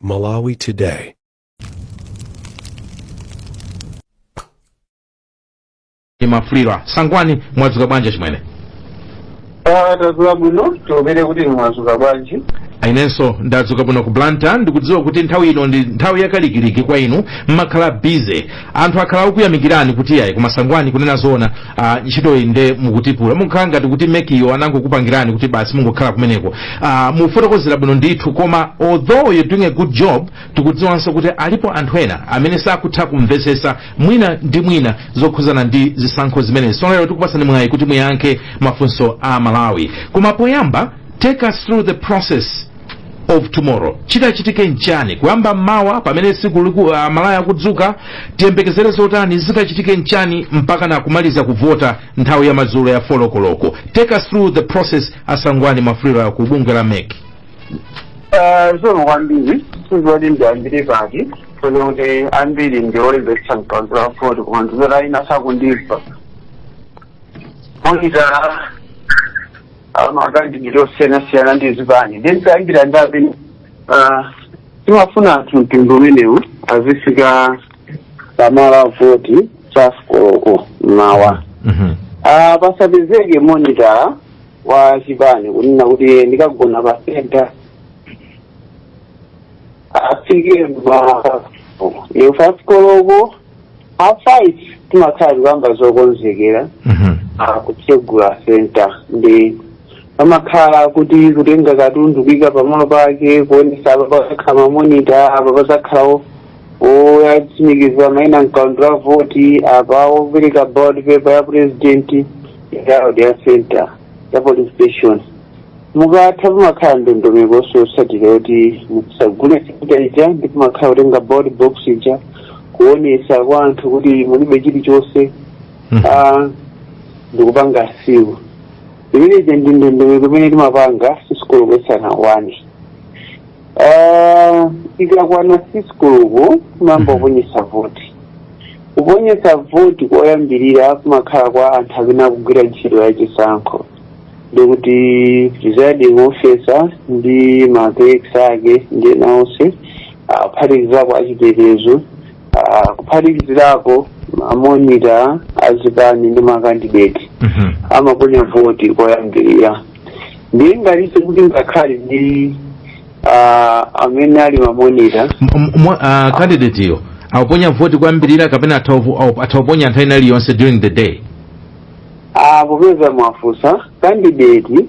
Malawi Today. Mwafulirwa Sangwani, mwadzuka bwanji chimwene? Tadzuka bwino, tiomere kuti inu mwadzuka bwanji? Inenso ndadzuka bwino ku Blantyre. Ndikudziwa kuti nthawi ino ndi nthawi yakalikiliki kwa inu, mmakhala busy. Anthu akhala akuyamikirani kuti yayi, koma Sangwani, kunena zoona, ntchito iyi nde mukutipula, mukhala ngati kuti MEC-yo anangokupangirani kuti basi mungokhala kumeneko. Mufotokozera bwino ndithu, koma although you're doing a good job, tikudziwanso kuti alipo anthu ena amene sakutha kumvetsetsa mwina ndi mwina zokhuzana ndi zisankho zimenezi. So lero tikupasani mwayi kuti muyankhe mafunso a Malawi. Koma poyamba, take us through the process of tomorrow. Chitachitike nchani kuyamba mmawa pamene tsiku liku Malawi akudzuka? Tiyembekezere zotani? Zitachitike nchani mpaka na kumaliza kuvota nthawi ya madzulo ya 4 koloko? Take us through the process, a Sangwani Mwafulirwa ku bungwe la MEC. Zikomo kwambiri. Sizoti ndiyambire pati, funa kuti ambiri ndi olembetsa mkaundula wa voti, koma ndizoti ina sakundimva. Monitor, makandidate osiyanasiyana ndi zipani, ndi ndikayambira ndi amene timafuna anthu mtundu umenewu azifika pamalo a voti 5 koloko mmawa. Pasapezeke monitor wa chipani kunena kuti ndikagona pa center. Afike ma yo 5 koloko, half 5 timakhala tikuyamba zokonzekera kutsegula center. Ndi pamakhala kuti kutenga katundu kuika pamalo pake, kuonesa apa pazakhala mamonita, apa pazakhala oyatsimikiza maina mkaundula wa voti, apa opereka ballot paper ya president, ya center, ya polling station. Mukatha, pamakhala ndondomeko yotsatira kuti mutsegule center ija, ndi pamakhala kutenga ballot box ija, kuonesa kwa anthu kuti mulibe chilichonse, ndikupanga seal. Imeneja ndi ndondomeko imene timapanga 6 koloko isana 1. Ikakwana 6 koloko timayamba kuponyesa voti. Kuponyesa voti koyambirira kumakhala kwa anthu amene akugwira ntchito ya chisankho, ndikuti presiding officer ndi ma clerks ake ndi ena onse, kuphatikizirapo achitetezo, kuphatikizirapo mamonita azipani ndi makandidate, amaponya voti koyambirira. Ndiye ngatinso kuti ngakhale ndi amene ali mamonita Candidate iyo akuponya voti koyambirira kapena atha kuponya nthawi ina iliyonse during the day? Popeza mwafunsa, candidate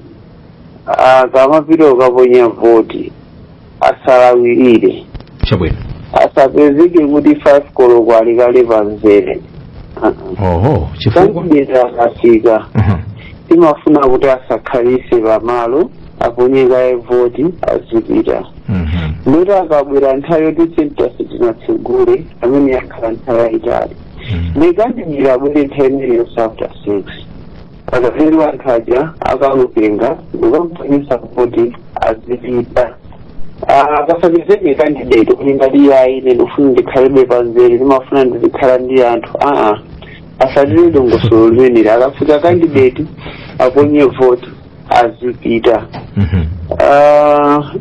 akamapita kukaponya voti asalawirire. Asapezeke kuti 5 koloko ali kale pamzere. Oho, chifukwa? Candidate akafika, timafuna kuti asakhalise pamalo, aponye kaye voti, azipita. Ndoti akabwera nthawi yoti center sitinatsegule, amene yakhala nthawi yayitali. Ndi candidate abwere nthawi imeneyo after 6, akatero anthu aja akalupenga ndikukamponyesa voti, azipita. Akasapezeke candidate kuti ngati yayi, ine ndikufuna ndikhalebe pamzere, ndimafuna ndizikhala ndi anthu. Aa, asatire dongosolo limeneli. Akafika candidate, aponye voti, azipita.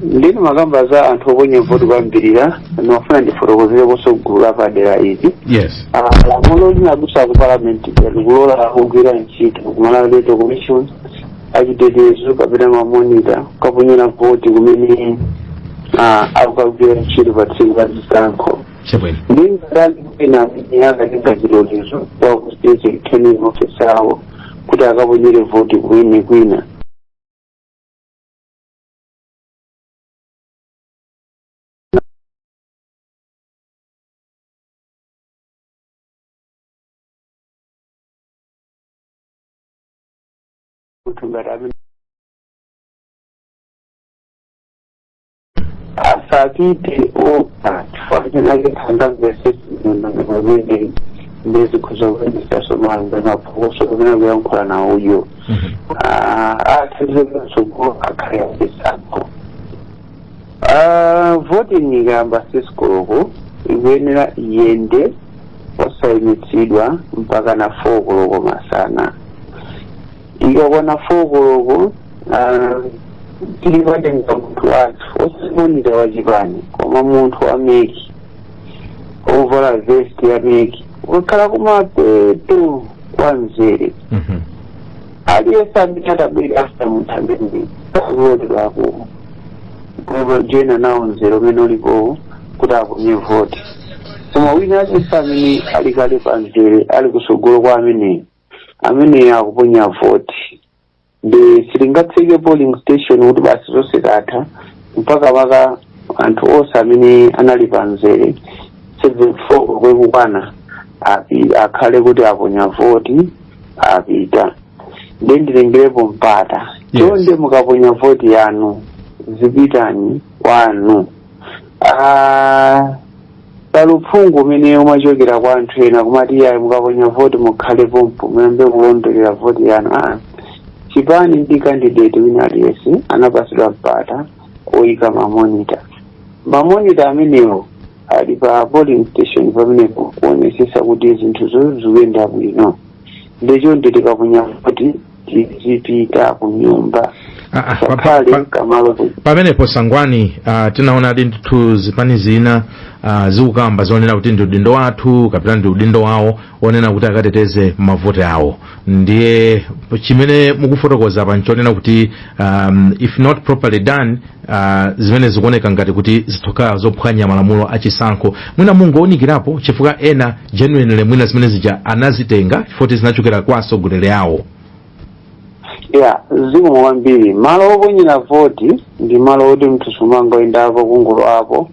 Ndini makamba za anthu oponya voti koyambirira, ndimafuna ndifotokozerekonso gulu lapadera ili. Lamulo linadusa ku parliament likulola kugwira ntchito ku Malawi Electoral Commission, achitetezo kapena mamonita kukaponyera voti kumene akukagwira ntchito pa tsiku la zisankho. Ndi ngati ena amene akatenga chilolezo kwa ku state returning officer awo kuti akaponyere voti kumene kwina. Munthu ngati amene asapite okha, chifukwa chinake sangamvesese ndondomeko imene, ndi zikhoza kuyendetsanso manga maphokoso kapena kuyankhula nawo uyo. Athandize kutsogolo akhale achisankho. Voting ikayamba 6 koloko, ikuyenera iyende osayimitsidwa mpaka na 4 koloko masana. Ikakwana 4 koloko, tilipatenga munthu wathu osati monitor wa chipani, koma munthu wa MEC ovala vest ya MEC ukakhala kumapeto kwa mzere, aliyense amene atabwera after munthu amene sakuloledwako kujoyina nawo mzere umene ulipowo kuti aponye voti. Koma wina aliyense amene ali kale pa mzere, ali kusogolo kwa ameneyo, ameneyo akuponya voti. Ndi sitingatseke polling station kuti basi zonse zatha mpaka paka anthu onse amene anali pa mzere 74 kwekukwana akhale kuti aponya voti, apita. Ndi ndilengerepo mpata. Chonde, mukaponya voti yanu, zipitani kwanu. Paluphungu umene umachokera kwa anthu ena kumati, "Yayi, mukaponya voti mukhale pompo, muyambe kulondolera voti yanu." Chipani ndi candidate wina aliyense anapasidwa mpata oyika ma monitor. Ma monitor amenewo ali pa polling station pamenepo kuonesesa kuti zinthuzo zikuyenda bwino. Ndichonde, tikaponya voti tizipita ku nyumba. Sakhale kamalo. Pamenepo Sangwani, tinaona adi ndithu zipani zina zikukamba zonena kuti ndi udindo wathu kapena ndi udindo wawo onena kuti akateteze mavoti awo. Ndiye chimene mukufotokoza pa nchonena kuti if not properly done, zimene zikuoneka ngati kuti zithokhala zophwanya malamulo achisankho. Mwina mungowunikirapo, chifukwa ena genuinely mwina zimene zija anazitenga chifukwa zinachokera kwa atsogoleri awo. Ya, zikomo kwambiri. Malo oponyera voti ndi malo oti mnthu sumangoyendapo kungolo apo.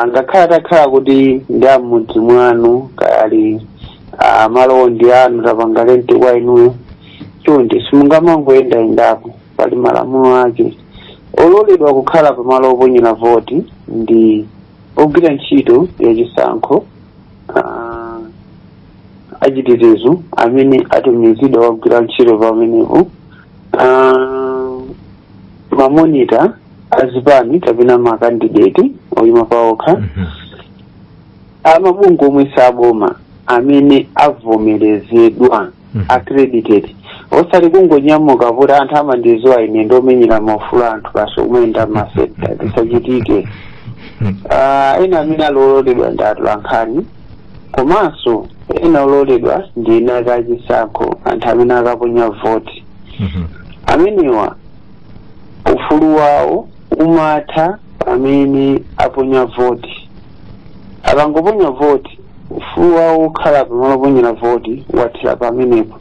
Ngakhale atakhala kuti ndi amudzi mwanu, kayali malowo ndi anu, tapanga rent kwa inuyo, chonde simungamangoyendayendapo. Pali malamulo ake. Ololedwa kukhala pamalo oponyera voti ndi ogwira ntchito yachisankho, achitetezo amene atumizidwa kugwira ntchito pamenepo, ma monitor azipani kapena ma candidate oyima paokha, amabungwe omwe saboma amene avomerezedwa, accredited, osati kungonyamuka kuti anthu amandiziwa ine ndomenyera maufulu anthu, basi kumayenda ma center. Zisachitike. Ena amene aloledwa ndi atolankhani, komanso ena ololedwa ndi ena akachisankho, anthu amene akaponya voti. Amenewa ufulu wawo umatha pamene aponya voti. Akangoponya voti, ufulu wawo ukhala pamalo oponyera voti wathera pamenepo.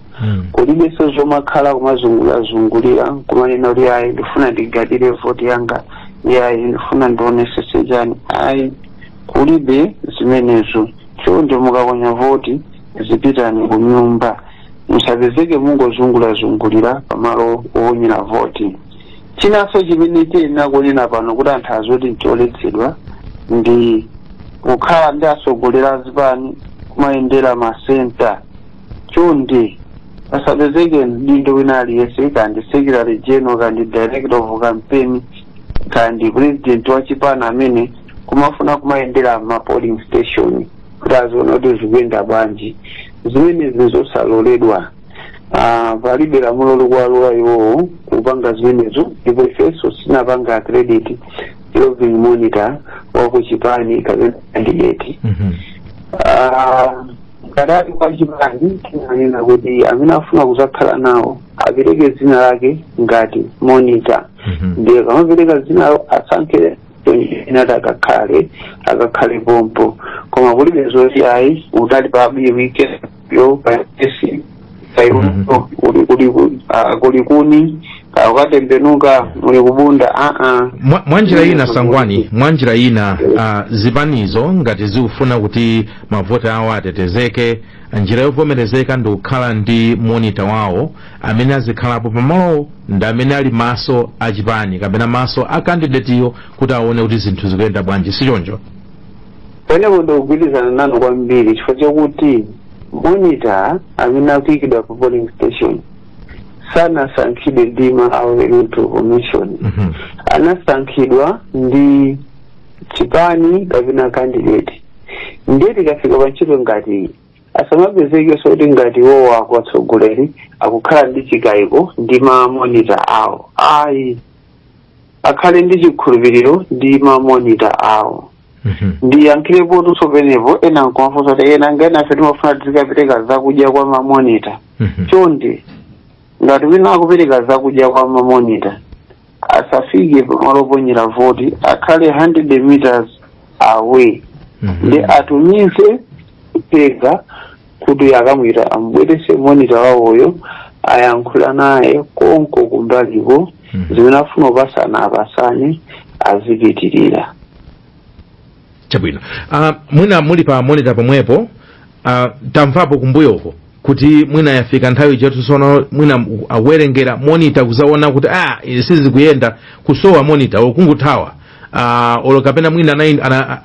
Kulibenso zomakhala kumazungulirazungulira kumanena kuti, "Ayi, ndifuna ndigadire voti yanga. Yayi, ndifuna ndionesese chani." Ayi, kulibe zimenezo. Chonde, mukaponya voti zipitani ku nyumba, musapezeke mungozungurazungulira pamalo oponyera voti. Chinanso chimene tiyenera kunena pano kuti anthu azoti ncholetsedwa ndi kukhala ndi atsogoleri azipani kumayendera ma center. Chonde, pasapezeke mdindo wina aliyense, kandi secretary general, kandi director of campaign, kandi president wa chipani, amene kumafuna kumayendera ma polling station kuti aziona kuti zikuyenda bwanji. Zimenezi zosaloledwa. Palibe lamulo likuwalola iwowo kupanga zimenezo, ndipo ifenso sinapanga accredit roving monitor wakuchipani kapena candidate. Ngati kwa chipani, tinanena kuti amene afuna kuzakhala nawo apereke dzina lake ngati monitor. Ndiye kamapereka dzinalo, asankhe inati akakhale pompo, koma kulibe zoti ayi, utali pa weekend yo paesi kuli kuni ukatembenuka muli kubunda, aa. Mwanjira ina, Sangwani, mwanjira ina, zipanizo ngati zikufuna kuti mavoti awo atetezeke, njira yovomerezeka ndi kukhala ndi monitor wawo amene azikhalapo pamalowo, ndi amene ali maso achipani kapena maso a candidate yo, kuti aone kuti zinthu zikuyenda bwanji, sichoncho? Pamenepo ndikugwirizana nanu kwambiri, chifukwa chakuti monitor amene akuyikidwa pa polling station sanasankhidwe ndi ma Electoral Commission. Anasankhidwa ndi chipani kapena candidate. Ndiye tikafika pa ntchito ngati asamapezekenso kuti ngati iwowo akuatsogoleri akukhala ndi chikayiko ndi ma monitor awo, ayi. Akhale ndi chikhulupiriro ndi ma monitor awo. Ndiyankhirepotunso penepo, ena nkumafunsa kuti ena ngena ife timafuna tizikapereka zakudya kwa ma monitor. Chonde, ngati wina akupereka zakudya kwa ma monitor, asafike pamalo oponyera voti, akhale 100 meters away ndi atumize uthenga kuti akamwita amubwerese monitor wawoyo, ayankhula naye konko kumbaliko. Zimene afuna kupasana apasane, azipitirira. Chabwino. Mwina muli pa monitor pomwepo, tamvapo kumbuyoko kuti mwina yafika nthawi chatusona, mwina awerengera monitor kuzaona kuti izi sizikuyenda, kusowa monitor okunguthawa, olo kapena mwina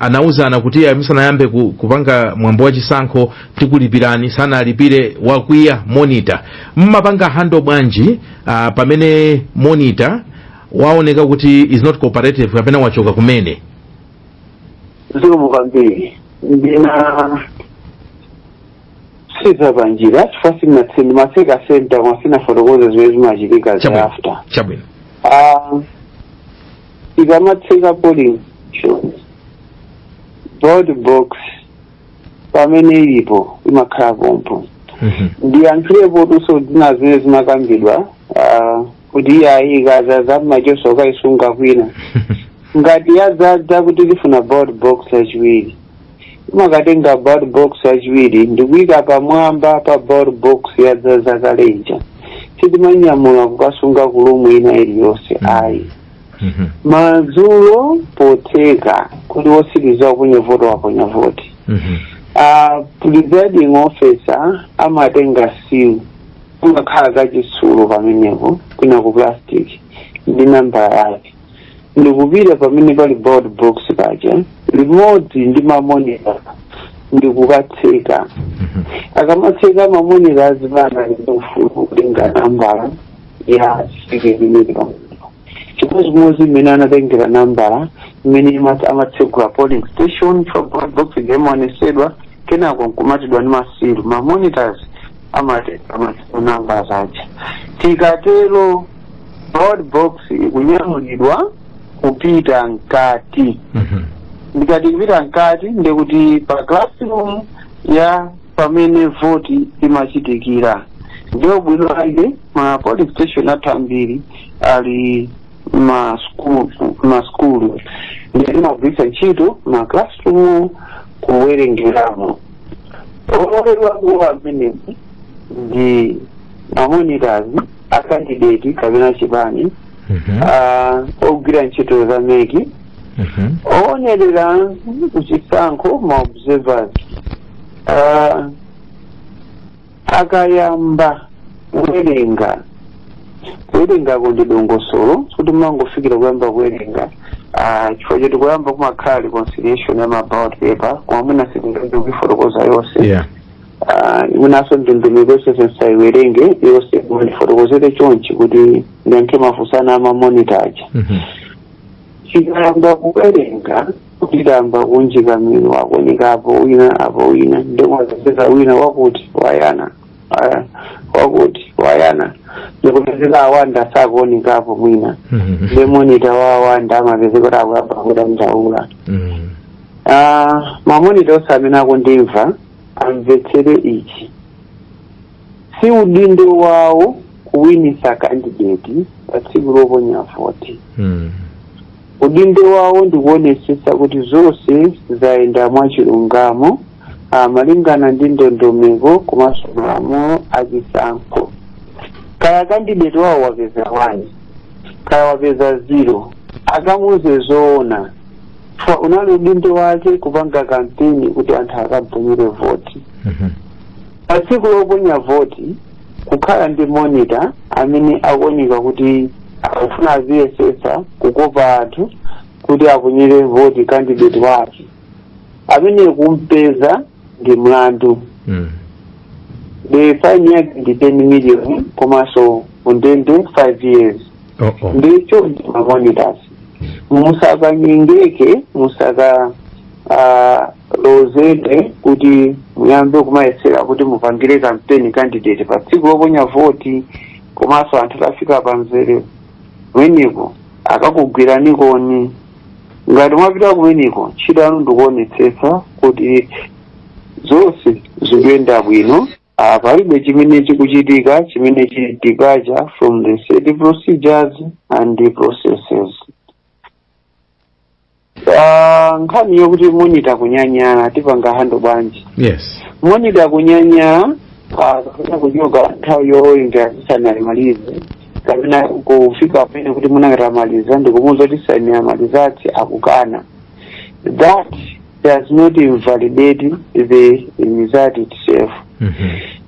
anauzana kuti ayi, musanayambe kupanga mwambo wa chisankho tikulipirani, sanalipire, wakwiya monitor. Mmapanga handle bwanji pamene monitor waoneka kuti is not cooperative kapena wachoka kumene? Zikomo kwambiri. Ndina siza panjira chifukwa ndimatseka center koma sinafotokoza zimene zimachitika thereafter. Chabwino. Ikamatseka polling station, ballot box pamene ilipo imakhala pompo. Ndiyankhilepo tunso zina zimene zimakambidwa, kuti iyayi, ikadzaza machoso ukaisunga kwina. Ngati yadzadza kuti tifuna ballot box yachiwiri, imakatenga ballot box yachiwiri ndikuyika pamwamba pa ballot box yadzaza kaleja. Sitimanyamula kukasunga ku room ina iliyonse, ayi. Madzulo potseka kuti wosiriza waponya voti waponya voti, presiding officer amatenga seal, umakhala kachitsulo pamenepo kwina ku plastic, ndi nambala yake, ndikupita pamene pali ballot box paja limodzi ndi ma monitor ndikukatseka. Akamatseka, ma monitor azipana ndi ufulu kutenga nambala ya seal imene pamenepo, chimodzimodzi mmene anatengera nambala mmene amatsegula polling station for ballot box imaonesedwa, kenako nkumatidwa ndi ma seal. Ma monitors amatenga ma seal namba zaja. Tikatero ballot box ikunyamulidwa kupita mkati. Ndikati kupita mkati, ndikuti pa classroom ya pamene voti imachitikira. Ndiyo bwino ake ma polling station athu ambiri ali ma school, ndiye timagwiritsa ntchito ma classroom kuwerengeramo. Ololedwa kuwa amenepo ndi ma monitors a candidate kapena chipani, ogwira ntchito za MEC, oonerera kuchisankho, ma observers. Akayamba kuwerenga, kuwerengako ndi dongosolo, kuti mangofikira kuyamba kuwerenga, chifukwa choti kuyamba kumakhala reconciliation ya ma ballot paper, koma mwina sitingambe kuifotokoza yonse. Mwinaso ndondomeko yonse sinsayiwerenge yonse, koma ndifotokozere chonchi kuti ndiyankhe mafunsana ama monitor aja. Chikayamba kuwerenga, kutitamba kunjika mino akuoneka apo wina, apo wina, ndikumapezeka wina wakuti wayana, wakuti wayana, ndikupezeka awanda sakuonekapo mwina. Ndi monitor wa awanda amapezeka kuti akuyamba kudandaula. Ma monitor onse amene akundimva amvetsere ichi: si udindo wawo kuwinisa candidate pa tsiku loponya voti. Udindo wawo ndikuonesesa kuti zonse zayenda mwachilungamo, malingana ndi ndondomeko komanso malamulo achisankho. Kaya candidate wawo wapeza 1, kaya wapeza 0, akamuze zoona. Fa unali udindo wake kupanga kampeni kuti anthu akaponyere voti. Pa tsiku loponya voti, kukhala ndi monitor amene akuoneka kuti akufuna aziyesesa kukopa anthu kuti aponyere voti candidate wake, amene kumpeza ndi mlandu. The fine yake ndi 10 million komanso kundende 5 years. Oh. Ndicho ndi ma monitors, musakanyengeke, musaka lozedwe kuti muyambe kumayesera kuti mupangire kampeni candidate pa tsiku loponya voti, komanso anthu atafika pa mzere kumeneko. Akakugwiranikoni ngati mwapita kumeneko, ntchito yanu ndikuonetsetsa kuti zonse zikuyenda bwino. Palibe chimene chikuchitika chimene chili departure from the set procedures and the processes. Nkhani yokuti monitor kunyanyala, tipanga handle bwanji? Yes. Monitor kunyanyala kapena kuchoka nthawi yowerenga isanamalize, kapena kufika pamene kuti munakatamaliza ndikumuwuza kuti sanamalizatsi, akukana, that does not invalidate the result itself.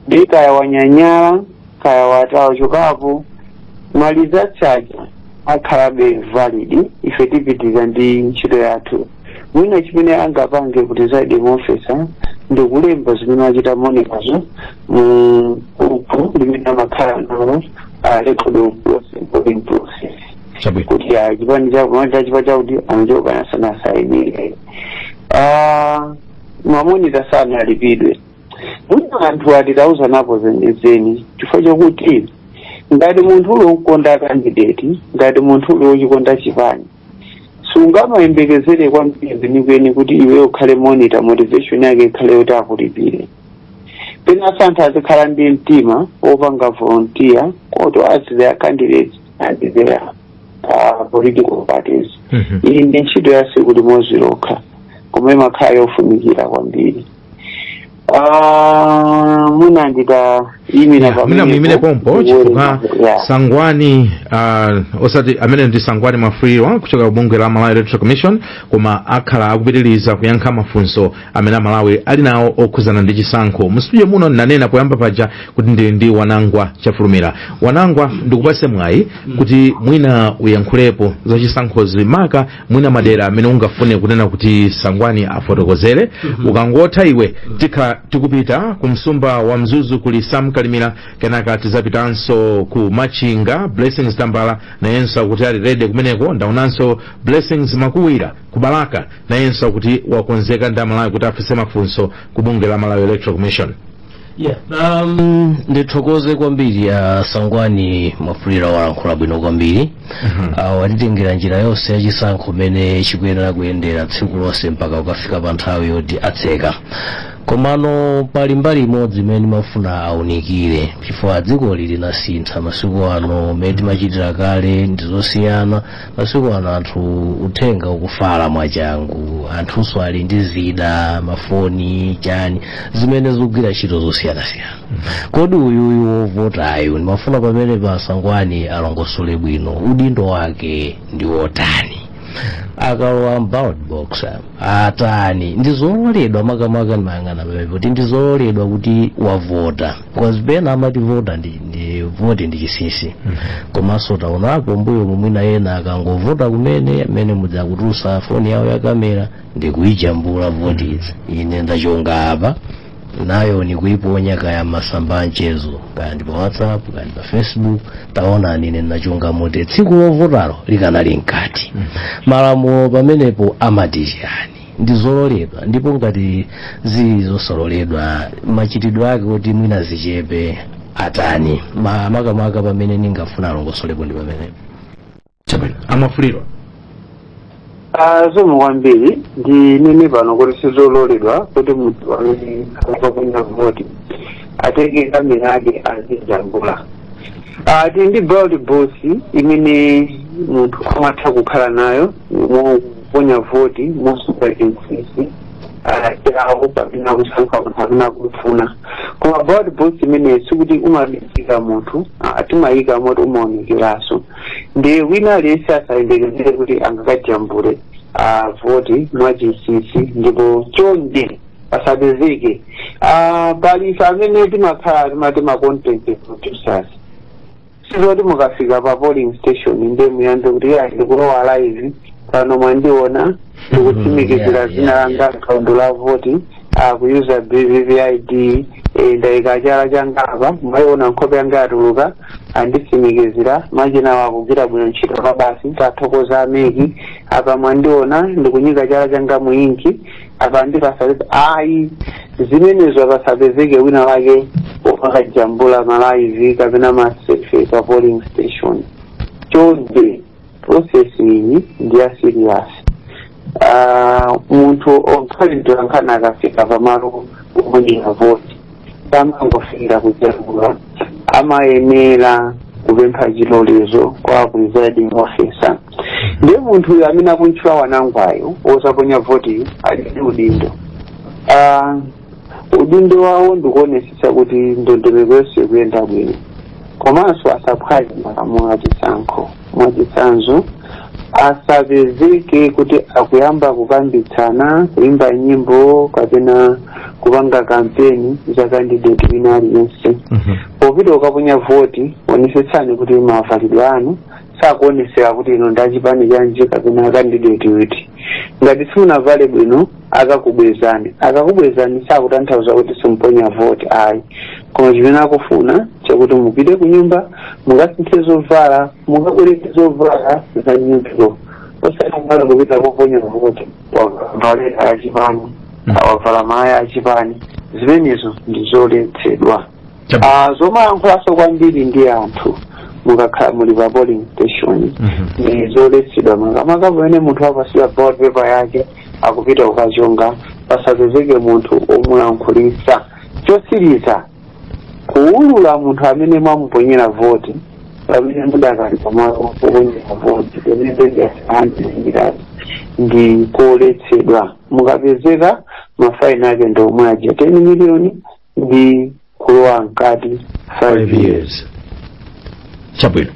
Ndi kaya wanyanyala, kaya watawachokapo, ma results aja akhalabe valid. Ife tipitiriza ndi ntchito yathu. Mwina chimene angapange kuti presiding officer ndikulemba zimene wachita monitorzo mu buku limene amakhala nalo, record of process, voting process, kuti chipani chakuti, chipa chakuti anachoka sanasayinire. Ma monitor sanalipidwe. Mwina anthu atitauza napo zenizeni, chifukwa chokuti ngati munthu uli wokukonda candidate, ngati munthu uli wochikonda chipani, sungamayembekezere kwambiri kwenikweni kuti iwe ukhale monitor, motivation yake ikhale yoti akulipire. Penanso anthu azikhala ndi mtima wopanga volunteer towards their candidates and their political parties. Iyi ndi ntchito ya tsiku limodzi lokha, koma imakhala yofunikira kwambiri. Mwina nditayimira. Mwina muyimire pompo chifukwa Sangwani, osati amene ndi Sangwani Mwafulirwa kuchoka ku bungwe la Malawi Electoral Commission, koma akhala akupitiriza kuyankha mafunso amene Amalawi ali nawo okhuzana ndi chisankho. Mu studio muno nanena poyamba paja kuti ndili ndi Wanangwa Chafulumira. Wanangwa, ndikupase mwayi kuti mwina uyankhulepo za chisankhozi, maka mwina madera amene ungafune kunena kuti Sangwani afotokozere. Ukangotha iwe, tikhala tikupita ku msumba wa Mzuzu, kuli Sam Kalimira, kenaka tizapitanso ku Machinga, Blessings Tambala nayenso akuti ali ready kumeneko. Ndaonanso Blessings Makuwira ku Balaka, nayenso akuti wakonzeka ndi Amalawi kuti afunse mafunso ku bungwe la Malawi Electoral Commission. Yeah, ndithokoze kwambiri Sangwani Mwafulirwa, walankhula bwino kwambiri. Watitengera njira yonse yachisankho mmene chikuyenera kuyendera tsiku lonse mpaka ukafika pa nthawi yoti atseka. Komano pali mbali imodzi imene ndimafuna aunikire, chifukwa dzikoli linasintha masiku ano. Mmene timachitira kale ndizosiyana. Masiku ano anthu uthenga ukufala mwachangu, anthunso ali ndi zida, mafoni, chani, zimene zikugwira ntchito zosiyanasiyana. Kodi uyuyu wovotayu, ndimafuna pamene pa Sangwani alongosole bwino, udindo wake ndi wotani? Akalowa ballot box atani? Ndizololedwa, makamaka ndimayang'ana pamene kuti ndizololedwa kuti wavota, because pena amati vota ndi voti ndi chinsinsi. Komanso taonapo mbuyo mumwina ena akangovota kumene amene mudzakutulutsa foni yawo ya kamera ndikuyijambula voti idzi, ine ndachonga apa nayo nikuiponya kaya masamba amchezo, kaya ndi pa WhatsApp, kaya ndi pa Facebook, taonani ine ndachonga mote tsiku lovotalo likanali mkati. Malamulo pamenepo amati chani? Ndizololedwa? Ndipo ngati zili zosaloledwa, machitidwe ake kuti mwina zichepe atani? Makamaka pamene ningafuna alongosolepo ndi pamenepo. Chabwino, aMwafulirwa. Zomwe kwambiri ndi nene pano kuti sizololedwa kuti munthu amene akuponya voti atenge kamera ake azijambula. Tili ndi ballot box imene munthu amatha kukhala nayo moponya voti mosunga chinsinsi chawo pamene akusankha munthu amene akufuna. Koma ballot box imene sikuti umabisika munthu, timayika moti umaonekeranso. Ndi wina aliyense asayembekezere kuti angakajambule voti mwachinsinsi, ndipo chonde pasapezeke. Pali ife amene timakhala timati ma content producers. Sizoti mukafika pa polling station nde muyambe kuti ya, ndikulowa live pano, mwandiona ndikutsimikizira zina langa, kaundu la voti, kuyuza BVVID, ndayika chala changa apa, mwayiona nkhope yanga yatuluka, anditsimikizira, machina wakugwira bwino ntchito pa basi, tathokoza a MEC. Apa mwandiona ndikunyika chala changa mu inki apa, ndipasapeza ayi zimenezo. Pasapezeke wina wake wakajambula ma live kapena ma selfie pa polling station, chonde. Process iyi ndi ya serious. Munthu okhale mtolankhani akafika pamalo oponyera voti, samangofikira kuchagula, amayenera kupempha chilolezo kwa presiding officer. Ndiye munthu uyu amene akuntchula Wanangwayo wosaponya votiyo ali ndi udindo. Udindo wawo ndikuonesesa kuti ndondomeko yonse ikuyenda bwino, komanso asaphwanye malamulo achisankho. Mwachitsanzo, asapezeke kuti akuyamba kukambitsana, kuimba nyimbo kapena kupanga kampeni za candidate wina aliyense. Popita ukaponya voti, onesetsani kuti mavalidwe anu sakuonesera kuti ino ndachipani chanji kapena candidate uti. Ngati simunavale bwino, akakubwezani. Akakubwezani sakutanthauza kuti simuponya voti, ayi, koma chimene akufuna chakuti mupite ku nyumba, mukasinthe zovala, mukabwereke zovala za nyumbiko, osati kumala kupita koponya voti wavalera achipani, wavala maya achipani. Zimenezo ndi zoletsedwa. Zomayankhulanso kwambiri ndi anthu mukakhala muli pa polling station ndi zoletsedwa, makamaka pamene munthu apasidwa ballot paper yake akupita kukachonga, pasapezeke munthu omuyankhulitsa. Chotsiriza, kuwulula munthu amene mwamuponyera voti pamene mudakali pamalo oponyera voti, pamene 100 ndi koletsedwa. Mukapezeka, mafaini ake ndi omwe aja, 10 miliyoni ndi kulowa mkati 5 years. Chabwino,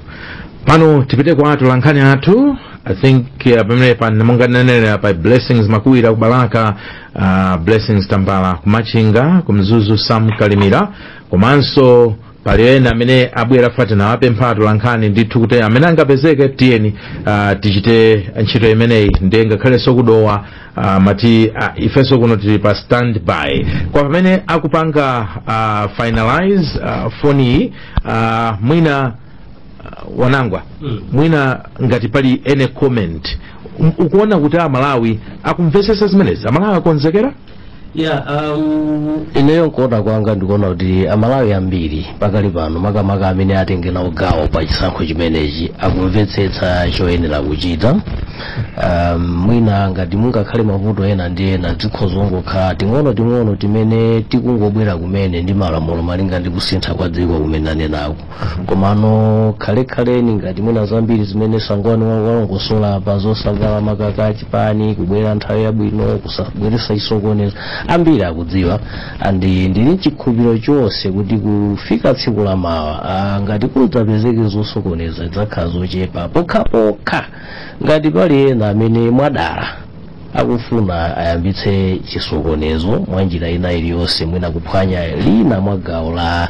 pano tipite kwa atolankhani athu. I think pamene pa monga nanenera pa Blessings Makuwira kuBalaka, Blessings Tambala kuMachinga, kuMzuzu Sam Kalimira, komanso pali ena amene abwera fati nawapempha atolankhani ndithu kuti amene angapezeke, tiyeni tichite ntchito imeneyi. Ndiye ngakhalenso kuDowa mati ifenso kuno tili pa standby. Kwa pamene akupanga finalize foni iyi, mwina Wanangwa, mwina ngati pali any comment, ukuona kuti Amalawi akumvetsetsa zimenezi? Amalawi akonzekera? Yeah, ineyo nkuona kwanga ndikuona kuti Amalawi ambiri pakali pano, makamaka amene atenge nawo gawo pa chisankho chimenechi, akumvetsetsa choyenera kuchita. Mwina ngati mungakhale mavuto ena ndi ena, zikhoza kungokhala ting'ono ting'ono timene tikungobwera kumene ndi malamulo malinga ndi kusintha kwa dziko kumene anenako. Komano khalekhaleni ngati mwina zambiri zimene Sangwani walongosola pa zosavala makaka achipani, kubwera nthawi yabwino, kusabweretsa chisokonezo, ambiri akudziwa. And ndili chikhulupiriro chonse kuti kufika tsiku la mawa, ngati kudzapezeke zosokoneza, zidzakhala zochepa pokhapokha ngati pali ena amene mwadala akufuna ayambitse chisokonezo mwa njira ina iliyonse, mwina kuphwanya lina mwa gawo la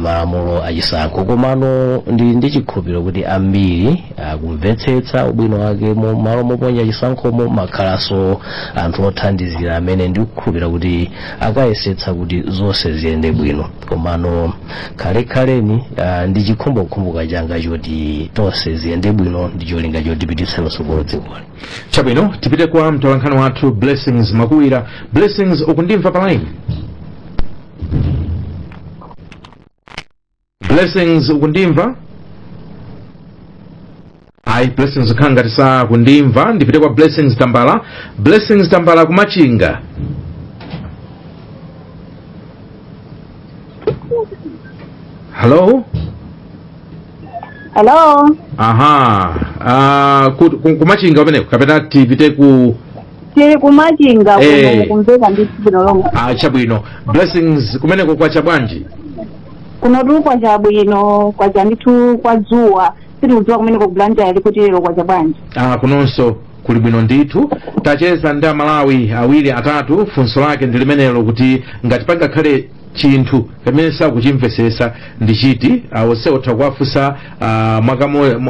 malamulo achisankho. Komano ndili ndi chikhulupiriro kuti ambiri akumvetsetsa ubwino wake. Malo moponya chisankhomo makhalanso anthu othandizira amene ndikukhulupirira kuti akayesetsa kuti zonse ziyende bwino. Komano khalekhaleni, ndi chikhumbokhumbo changa choti tonse ziyende bwino ndi cholinga chotipititse patsogolo dzikoli. Chabwino, tipite kwa mtolankhani wathu Blessings Makuwira. Blessings, ukundimva pa line? Blessings, ukundimva? Ayi, Blessings khala ngati sakundimva. Ndipite kwa Blessings Tambala. Blessings Tambala kuMachinga. Hello? Hello. Aha, kuMachinga kumeneko kapena tipite ku Tili kuMachinga kuno. Mukumveka ndi bwino lomwe. Ah, chabwino. Blessings, kumeneko kwacha bwanji? Kuno tu kwacha bwino, kwacha ndithu kwa dzuwa. Sitikudziwa kumeneko ku Blantyre kuti lero kwacha bwanji. Ah, kunonso kuli bwino ndithu. Tacheza ndi Amalawi awiri atatu, funso lake ndi limenelo kuti ngati pangakhale chinthu pamene sakuchimvesesa ndi chiti. Onse utha kuwafunsa mwaka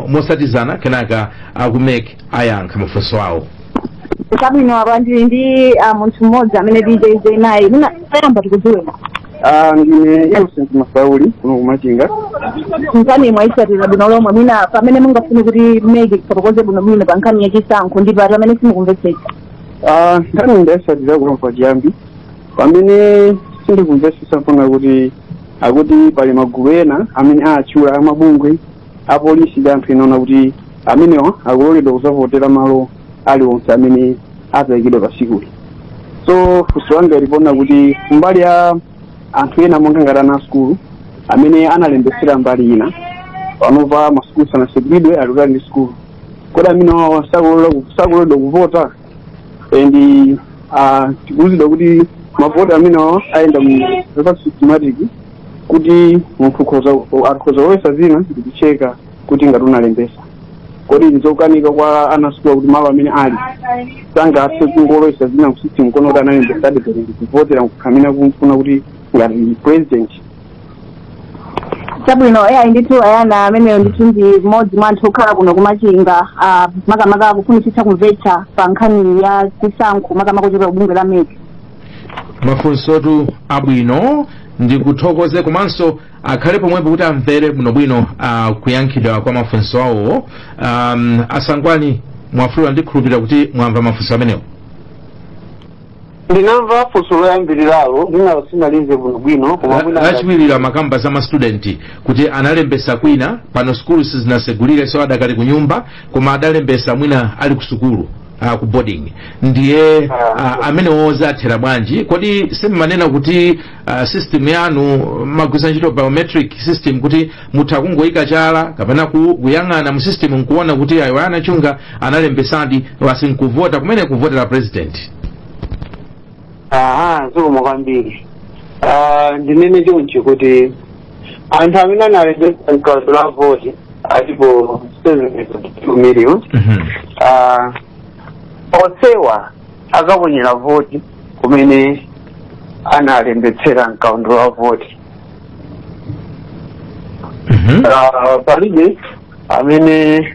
mosatizana, kenaka aku MEC ayankha mafunso awo. Chabwino, apa ndili ndi munthu mmodzi amene ticheze naye. Mwina ayamba tikudziwena. Ndine Innocent Masauli kuno kuMachinga. Nkhani mwayitsatira bwino lomwe. Mwina pamene mungafune kuti MEC kufotokoze bwino bwino pa nkhani yachisankho ndi pati pamene simukumvetsetsa? Nkhani ndayitsatira kuno pachiyambi. Pamene sindikumvetsetsa mpanga kuti akuti pali magulu ena amene atchula amabungwe apolisi ndi anthu ena kuti Amenewa akuloledwa kuzavotera malo aliwonse amene azayikidwa pa tsikuli. So funso langa lipona kuti mbali ya anthu ena monga ngati ana sukulu amene analembesera mbali ina, panopa masukulu sanasegulidwe, ali kutali ndi sukulu, kodi amene wawo sakuloledwa kuvota? And tikuwuzidwa kuti mavoti amene wawo ayenda mu reverse systematic, kuti munthu akhoza kulowesa zina ndikucheka kuti ngati unalembesa. Kodi nzokanika kwa ana sukulu kuti malo amene ali sangathe kungolowesa zina ku system kono kuti analembesa adi kuvotera amene akumfuna kuti ngati president? Chabwino, eyayi ndithu ayana, ameneyo ndithu ndi mmodzi mwa anthu okhala kuno kumachinga, makamaka kufunitsitsa kumvetsa pa nkhani ya chisankho, makamaka kuchokera kubungwe la MEC. Mafunsotu abwino, ndikuthokoze, komanso akhale pomwepo kuti amvere bwinobwino kuyankhidwa kwa mafunso awowo. Asangwani Mwafulirwa, ndikhulupirira kuti mwamva mafunso amenewo. Ndinamva funso loyambiriralo, linalo sinalize bwinobwino, koma mwina Lachiwiri makamba za mastudenti kuti analembesa kwina, pano sukulu sizinasegulire, so adakali ku nyumba, koma adalembesa mwina ali ku sukulu, ku boarding, ndiye amenewo zathera bwanji? Kodi simmanena kuti system yanu magwiritsa ntchito biometric system, kuti mutha kungoyika chala kapena kuyang'ana mu system nkuona kuti ayo anachunga analembesadi, wasi nkuvota kumene, kuvotera president? Aha, zikomo kwambiri. Ndinene chonchi kuti anthu amene analembesa mkaundula la voti alipo 7.2 million. Onsewa akaponyera voti kumene analembetsera mkaundula wa voti. Palibe amene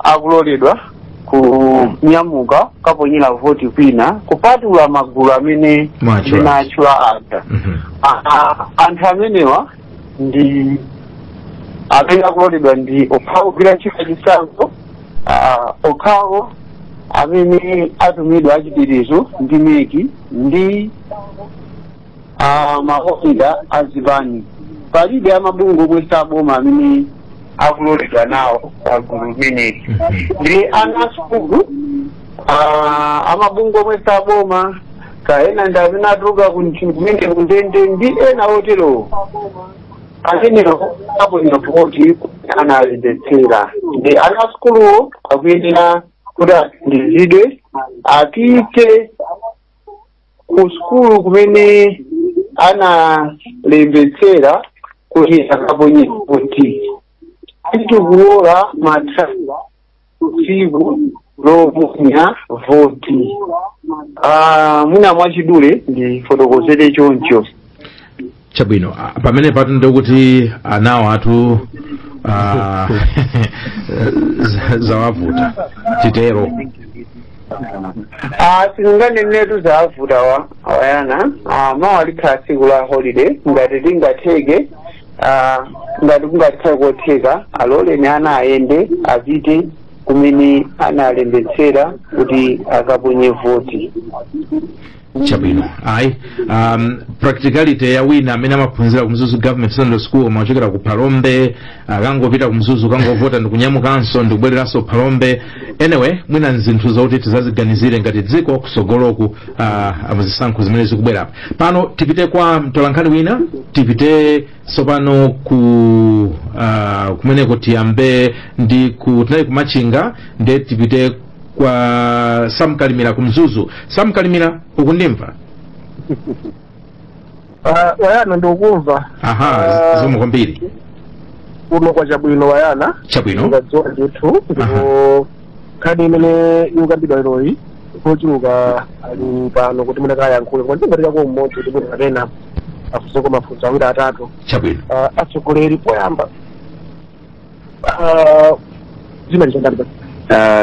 akuloledwa kunyamuka kaponyera voti kwina kupatula magulu amene Mwatchula. ndinatchula aja. Anthu amenewa ndi amene akuloledwa ndi okhawo kugwira ntchito chisankho, okhawo amene atumidwa achitirizo ndi MEC ndi maofisa azipani. Palibe amabungwe omwe saboma amene akuloledwa nawo pagulu limeneli. Ndi ana sukulu, amabungwe omwe saboma, kaena ndi amene atuluka kumene kundende ndi ena oterowo, amenewo aponya voti analembetsera. Ndi ana sukuluwo akuyenera kuti athandizidwe apite ku sukulu kumene analembetsera kuti akaponye voti. Tikulola matha tsiku loponya voti. Mwina mwachidule ndifotokozere choncho. Chabwino. Pamene patu ndikuti anawo atu zawavuta, titero? Sininganenetu zavuta wa wayana. Mawa likhala tsiku la holiday. Ngati tingatheke, ngati kungatheke kotheka, aloleni ana ayende apite kumene analembetsera kuti akaponye voti. Chabwino, ayi, practicality ya wina amene amaphunzira ku Mzuzu Government Secondary School, amachokera ku Phalombe, akangopita ku Mzuzu kangovota ndikunyamukanso ndikubwereranso Phalombe. Anyway, mwina nzinthu zokuti tizaziganizire ngati dziko kusogoloku, zisankho zimene zikubwera pano. Tipite kwa mtolankhani wina. Tipite tsopano ku kumeneko, tiyambe ndi ku, tinali kumachinga, nde tipite kwa Sam Kalimira ku Mzuzu. Sam Kalimira, ukundimva? Wayana, ndikukumva. Aha. Zikomo kwambiri. Kuno kwa chabwino, wayana. Chabwino. Ndikadziwa ndithu, ndipo nkhani imene ikukambidwa leroyi kochuluka ali pano kuti mwina kayankhule, koma ndingatikako mmodzi kuti mwina kapena afunseko mafunso awiri atatu. Chabwino. Atsogoleri, poyamba, dzina lichandani?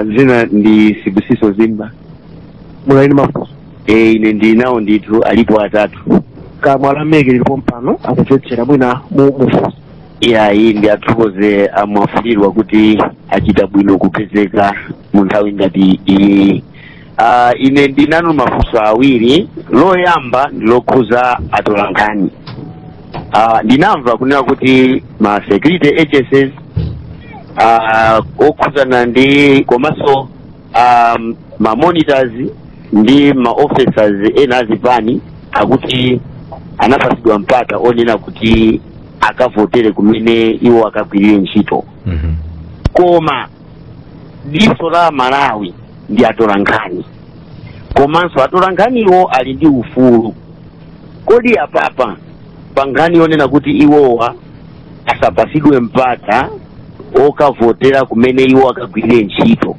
Dzina ndi Sibusiso Zimba. Munali mafunso? E, ine ndili nawo ndithu, alipo atatu. Kamwa la MEC lilipo mpano, akumvetsera, mwina mufunso. Iyayi, ndi athokoze amwafulirwa kuti achita bwino kupezeka mu nthawi ngati iyi. Ine ndinanu mafunso awiri. Loyamba ndi lokhuza atolankhani. Ndinamva kunena kuti ma security agencies Okhudzana ndi komanso ma monitors ndi ma officers ena azipani akuti anapasidwa mpata onena kuti akavotere kumene iwo akagwirire ntchito. Koma diso la Malawi ndi atolankhani, komanso atolankhaniwo ali ndi ufulu. Kodi apapa pa nkhani yonena kuti iwowa asapasidwe mpata okavotera kumene iwo akagwirire ntchito,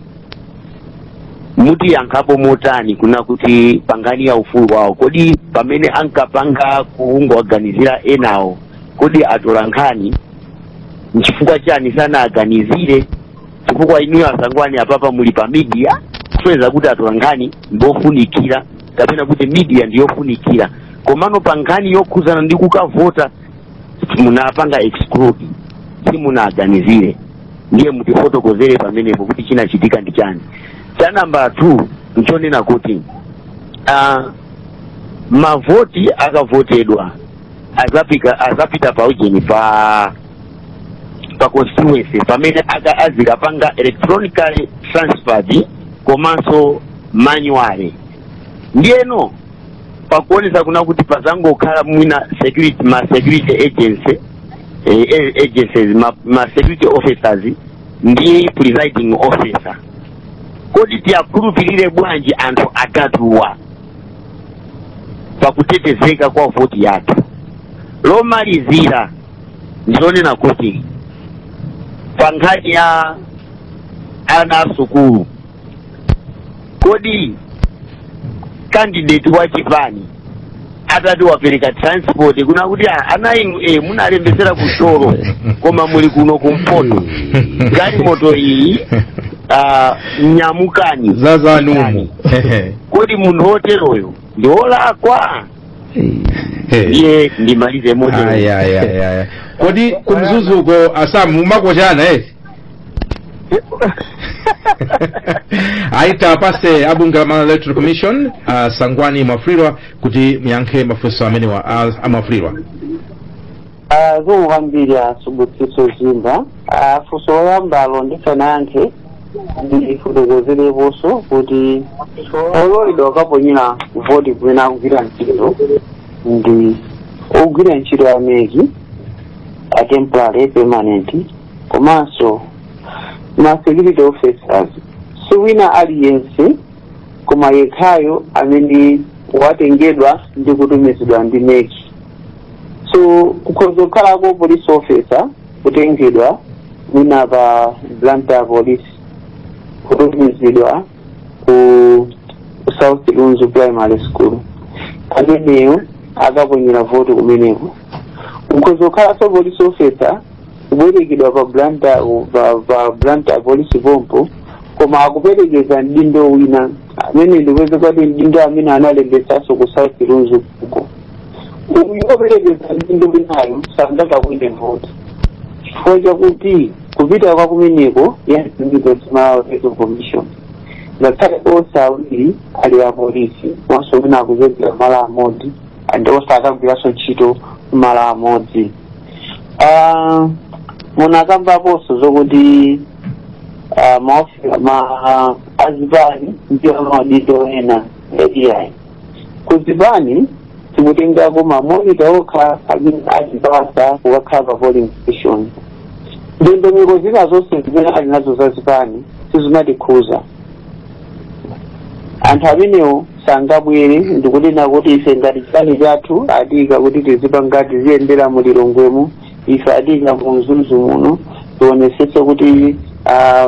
mutiyankhapo motani kuna kuti pa nkhani ya ufulu wawo, kodi pamene ankapanga kungowaganizira enawo, kodi atolankhani nchifukwa chani sanaganizire? Chifukwa inuyo asangwani apapa muli pa media, kusonyeza kuti atolankhani ndofunikira kapena kuti media ndiyofunikira, komano pa nkhani yokhuzana ndi kukavota munapanga exclude, simunaganizire. Ndiye mutifotokozere pamenepo kuti chinachitika ndi chani. Cha namba 2 nchonena kuti mavoti akavotedwa azapita pa ujeni, pa constituency pamene azikapanga electronically transferred komanso manually. Ndiyeno pakuonesa kuna kuti pazangokhala mwina security, ma security agency, agencies, ma security officers ndi presiding officer. Kodi tiyakhulupirire bwanji anthu atatuwa pakutetezeka kwa voti yathu? Lomalizira ndilonena kuti pa nkhani ya ana asukulu, kodi candidate wa chipani atati wapereka transport kuna kuti, "Ah, ana inu munalembesera kucholo koma muli kuno kumpoto, galimoto iyi, nyamukani." Zazanumu. Kodi munthu woteroyo ndi wolakwa? Iye ndimalize motero. Aya, aya, aya. Kodi kumzuzuko asamu mumakochana eti? Aita pase abunge la Malawi Electoral Commission, Sangwani Mwafulirwa, kuti muyankhe mafunso amenewa amwafulirwa. Zikomo kwambiri asubutsiso zimba. Funso loyambalo ndisanayankhe ndifotokozereponso kuti ololedwa kaponyera voti kumene akugwira ntchito ndi ogwira ntchito ya MEC, a temporary, permanent, komanso ma security officers. Si wina aliyense koma yekhayo amene watengedwa ndi kutumizidwa ndi MEC. So kukhoza kukhalako police officer kutengedwa mwina pa Blantyre Police kutumizidwa ku South Lunzu Primary School, ameneyo akaponyera voti kumeneko. Kukhoza kukhalanso police officer kubwerekedwa pa Blantyre Police pompo, koma akuperekeza mdindo wina amene ndikuweza kuti mdindo amene analembesanso ku South Lunzu kuko. Uyu operekeza mdindo winayo sangakaponye voti chifukwa chakuti kupita kwa kumeneko yansimbizo Malawi Electoral Commission, ngakhale onse awiri ali apolisi, onse wina akupezera malo amodzi and onse akagwiranso ntchito malo amodzi. Munakambaponso zokuti maofisa ma azipani ndiyo maudindo ena. Iyayi, kuzipani tikutengako ma monitor okha amene azipasa kukakhala pa polling station. Ndondomeko zina zonse zimene ali nazo zazipani sizimatikhuza. Anthu amenewo sangabwere ndikunena kuti ife ngati chipani chathu adika kuti tizipanga, tiziyendera mu Lilongwemo, ife adika mu Mzuzu muno, tionesese kuti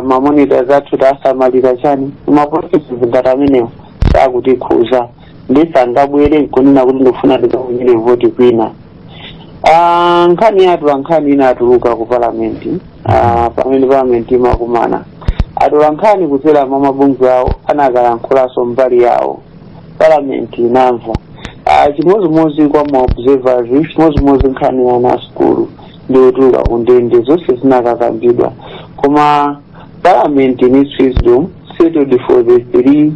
ma monitors athu tasamalira chani. Ma processes ngati amenewo sakutikhuza ndi sangabwere nkunena kuti ndikufuna ndikaponyere voti kwina. Nkhani yathu, nkhani ina atuluka ku palamenti, pamene palamenti imakumana, atola nkhani kudzera mwa mabungwe awo anakayankhulanso mbali yawo, palamenti inamva. Chimodzimodzi kwa ma observers, chimodzimodzi nkhani ya ana sukulu ndi otuluka kundende, zonse zinakakambidwa, koma parliament in its wisdom settled for the three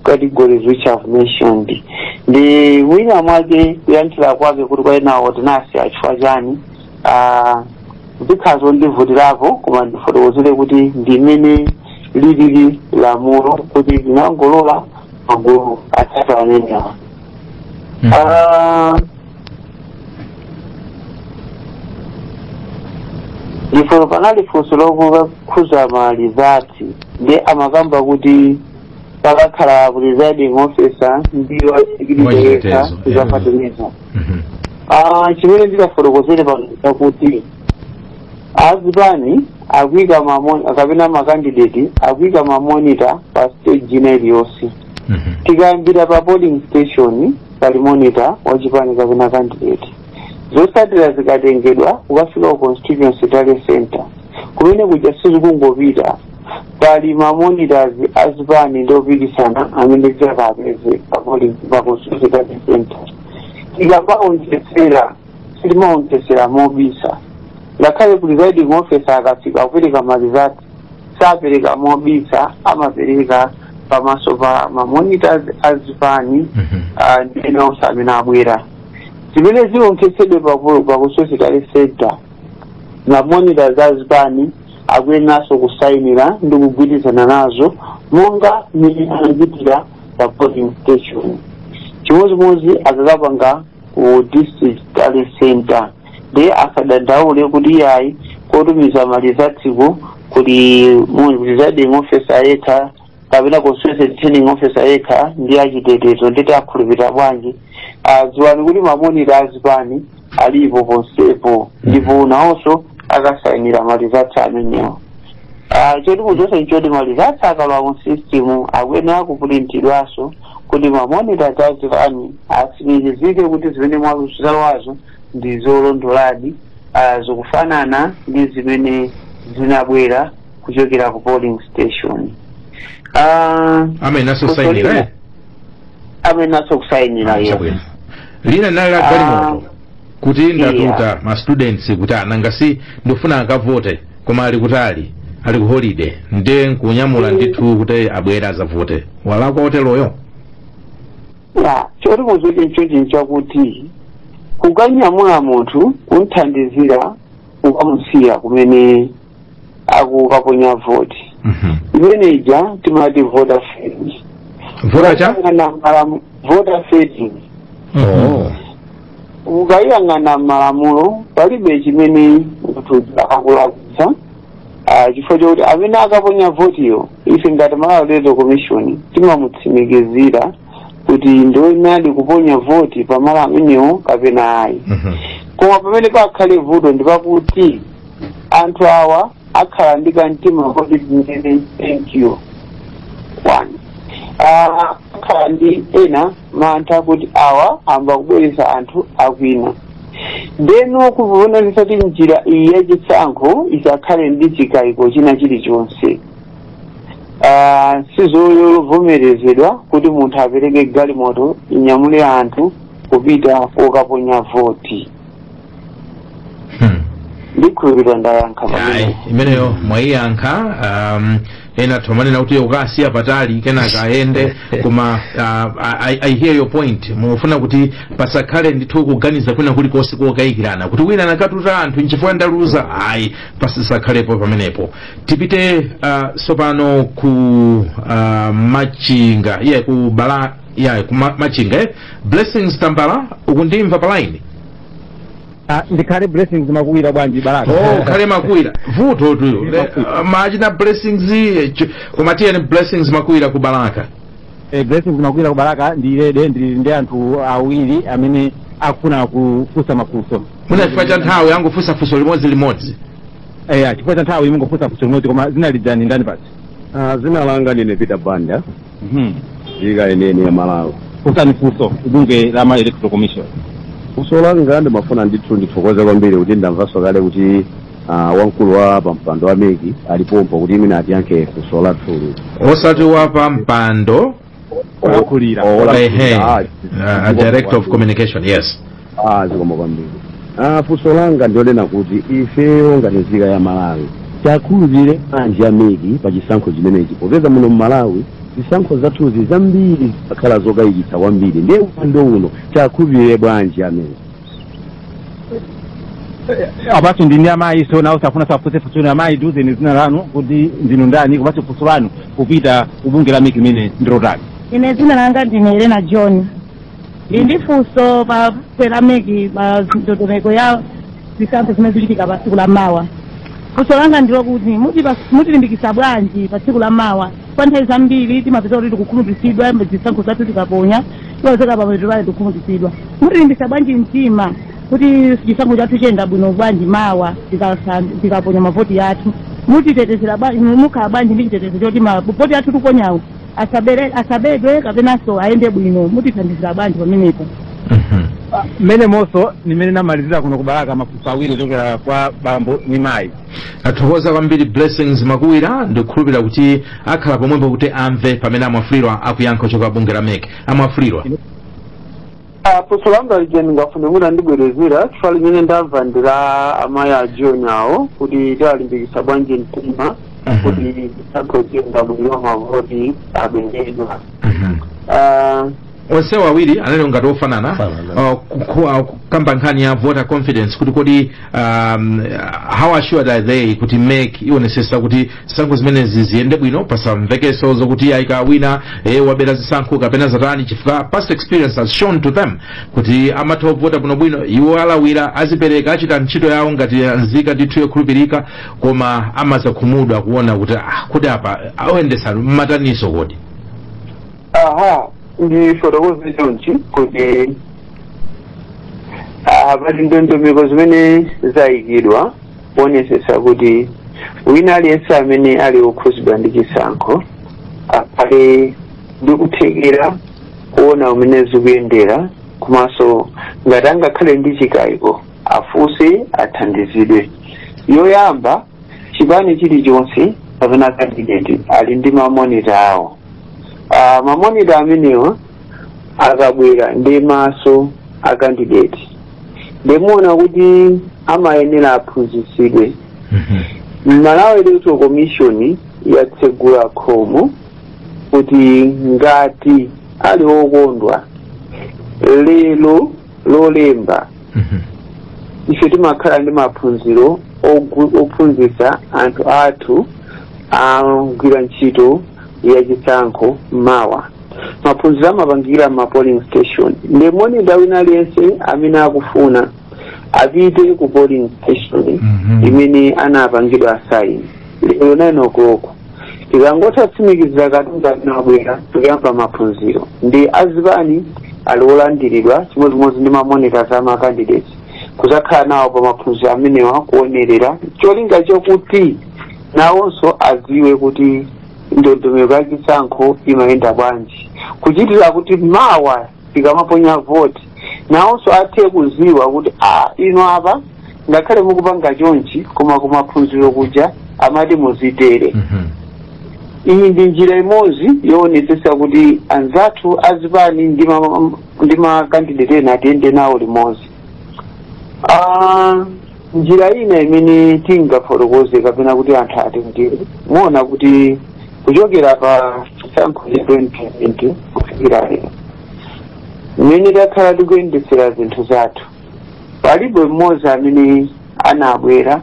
categories which I've mentioned. Ndi mwina mwake kuyankhira kwake kuti kwaenawo tinasi achifukwa chani. Zikhala zondivutirapo, koma ndifotokozere kuti ndimene lilili lamulo kuti linangolola magulu atatu amenewa. Ndipo panali funso lokhuza ma results, ndi amakamba kuti pakakhala presiding officer ndi wa security yekha. Wachitetezo. Zapatuniza. Chimene ndikafotokozere pano chakuti azipani akuyika kapena ma candidate akuyika ma monitor pa stage ina iliyonse. Tikayambira pa polling station, pali monitor wachipani kapena candidate. Zotsatira zikatengedwa kukafika ku constituency tally center, kumene kuja sizikungopita, pali ma monitors azipani ndi opikisana amene zakapeze pa polling, pa constituency tally center. Tikamaonjezera, sitimaonjezera mobisa. Ngakhale presiding officer akafika kupereka ma results, sapereka mobisa, amapereka pamaso pa ma monitors azipani ndi ena onse amene abwera. Zimene zionetsedwe pa constituency tally center, ma monitors azipani akuyeneranso kusayinira ndi kugwirizana nazo monga mmene anachitira pa polling station. Chimodzimodzi akakapanga ku district tally center. Ndi asadandaule kuti iyayi, kotumiza ma results ko kuli presiding officer yekha kapena constituency returning officer yekha ndi achitetezo, nditi akhulupirira bwanji? Dziwani kuti ma monitor azipani alipo ponsepo, ndipo nawonso akasayinira ma results amenewo. Choti mudzonse nchoti ma results akalowa mu system akuyenera kupulintidwanso kuti ma monitor azipani atsimikizike kuti zimene mwazalowazo ndi zolondoladi, zikufanana ndi zimene zinabwera kuchokera ku polling station. Amene asayinira, eh? Amene asokusayinira, yes. Chabwino. Lina linali la galimoto, kuti ndatuta ma students kuti ananga si ndifuna akavote, koma ali kutali, ali ku holiday, ndiye nkunyamula ndithu kuti abwere azavote, walakwa oteroyo? Ya, choti muzote nchochi nchakuti kukanyamula munthu kunthandizira kukamusiya kumene akukaponya voti, imene ija timati voter fading. Voter cha? Voter fading. Oh. Ukayang'ana malamulo, palibe chimene munthu akulakwitsa, chifukwa chokuti amene akaponya votiyo, ife ngati Malawi Electoral Commission timamutsimikizira kuti ndoyenadi kuponya voti pamalo amenewo kapena ayi. Koma pamene pakhale vuto ndi pakuti anthu awa akhala ndi kamtima koti tinene thank you one, akhala ndi ena mantha kuti awa amba kubweresa anthu akwina. Ndeno kuonetsa kuti njira iyi yachisankho isakhale ndi chikayiko china chilichonse, sizovomerezedwa kuti munthu apereke galimoto inyamule anthu kupita kokaponya voti. Ndikhulupirira ndayankha Ayi, pamene. Imeneyo mwayiyankha. Ena thomanena kuti ukasiya patali kenaka ayende, koma I hear your point. Mufuna kuti pasakhale ndithu kuganiza kwina kulikonse kokayikirana kuti wina anakatuta anthu nchifukwa ndaluza. Ayi, pasisakhalepo pamenepo. Tipite sopano ku Machinga, iye ku bala yeah, ku Machinga, eh? Blessings Tambala, ukundimva pa line? Ah, ndikhale Blessings Makuwira bwanji, Baraka? Oh, khale Makuwira, vuto tuyo. Machina Blessings, koma tiyeni Blessings Makuwira ku Balaka. Blessings Makuwira ku Balaka. Ndilede ndili ndi anthu awiri amene akufuna kufunsa mafunso. Muna chifukwa cha nthawi angofunsa funso limodzi limodzi. Chifukwa cha nthawi mungofunsa funso limodzi, koma zina lidzani ndani pasi? Zina langa ndine Peter Banda, nzika yeniyeni ya Malawi. Funsani funso kubungwe la Malawi Electoral Commission. Funso langa, ndimafuna ndithu ndithokoze kwambiri kuti ndamvanso kale kuti wamkulu wa pampando wa MEC alipompo kuti imene atiyankhe funso lathuli. Osati wa pampando. Olankhulira. Ehe, a director of communication, yes. Zikomo kwambiri. Funso langa ndionena kuti ifeyo ngati nzika ya Malawi tikhulupirire bwanji a MEC pa chisankho chimenechi, popeza muno mmalawi zisankho zathuzi zambiri zakhala zokayikitsa kwambiri? Ndiye upando uno tikhulupirire bwanji a MEC? Apaso ndi amayi, so nawo safuna safunse funso. Amayi, tiuzeni dzina lanu, kuti ndinu ndani, komanso funso lanu kupita kubungwe la MEC limene ndilotani? Ine dzina langa ndine Elena John. Ndi ndi funso pa la MEC pa ndondomeko ya zisankho zimene zikuchitika pa tsiku la mawa. Funso langa ndilokuti mutilimbikitsa bwanji pa tsiku la mawa? Kwa nthawi zambiri timapeza kuti tikukhumudwitsidwa zisankho zathu tikaponya, timapezeka pamapeto pale tikukhumudwitsidwa. Mutilimbikitsa bwanji mtima kuti chisankho chathu chiyenda bwino bwanji mawa tikaponya mavoti athu? Mutitetezera bwanji? Mukhala bwanji ndi chitetezo choti mavoti athu tiponyawo asabedwe kapenanso ayende bwino? Mutithandizira bwanji pamenepo? Mmene monso nimene namalizira kuno kubalaka, mafunso awiri kuchokera kwa bambo ni mayi. Athokoza kwambiri Blessings Makuwira. Ndikukhulupirira kuti akhala pomwepo kuti amve pamene amwafulirwa akuyankha kuchoka bungwe la MEC. Amwafulirwa. Funso langa lija ndingafune kuti andibwerezera, chifukwa limene ndamva ndi la amayi a John awo, kuti tiwalimbikitsa bwanji mtima kuti zisankho ziyenda bwino, mavoti abengedwa. Onsewo awiri anali ngati ofanana. Ofanana. Kukamba nkhani ya voter confidence, kuti kodi how assured are they kuti MEC ionesesa kuti zisankho zimenezi ziyende bwino, pasamvekeso zokuti ayika wina wabera zisankho kapena zatani, chifukwa past experience has shown to them kuti amatha kuvota bwinobwino, iwo alawira, azipereka, achita ntchito yawo ngati nzika ndithu yokhulupirika, koma amazakhumudwa kuona kuti ah, kuti apa awendesa mmataniso kodi? Aha, ndifotokoze chonchi kuti pali ndondomeko zimene zayikidwa kuonesesa kuti wina aliyense amene ali wokhuzidwa ndi chisankho akhale ndi kuthekera kuona umene zikuyendera, komanso ngati angakhale ndi chikayiko afunse, athandizidwe. Yoyamba, chipani chilichonse kapena candidate ali ndi ma monitor awo. Ma monitor amenewa akabwera ndi maso a candidate, ndimuona kuti amayenera aphunzitsidwe. Malawi Electoral Commission yatsegula khomo kuti ngati ali wokondwa, lero Lolemba ife timakhala ndi maphunziro ophunzitsa anthu athu agwira ntchito yachisankho. Mawa maphunziro amapangira ma polling station, ndi monitor wina aliyense amene akufuna apite ku polling station imene anapangidwa assign lero 9 o'clock. Tikangotha kutsimikizira katundu amene abwera, tikuyamba maphunziro, ndi azipani ali olandiridwa chimodzimodzi ndi ma monitors ama candidates kuzakhala nawo pa maphunziro amenewa, kuonerera, cholinga chokuti nawonso adziwe kuti ndondomeko ya chisankho imayenda bwanji, kuchitira kuti mawa tikamaponya voti nawonso athe kuziwa kuti a ino apa ngakhale mukupanga chonchi, koma kumaphunziro kuja amati muzitere. Iyi ndi njira imodzi yoonetsetsa kuti anzathu azipani ndi ma candidate ena atiyende nawo limodzi. Njira ina imene tingafotokoze kapena kuti anthu atengere, muona kuti kuchokera pa chisankho cha 2020 kufikira lero, mmene takhala tikuyendetsera zinthu zathu, palibe mmodzi amene anabwera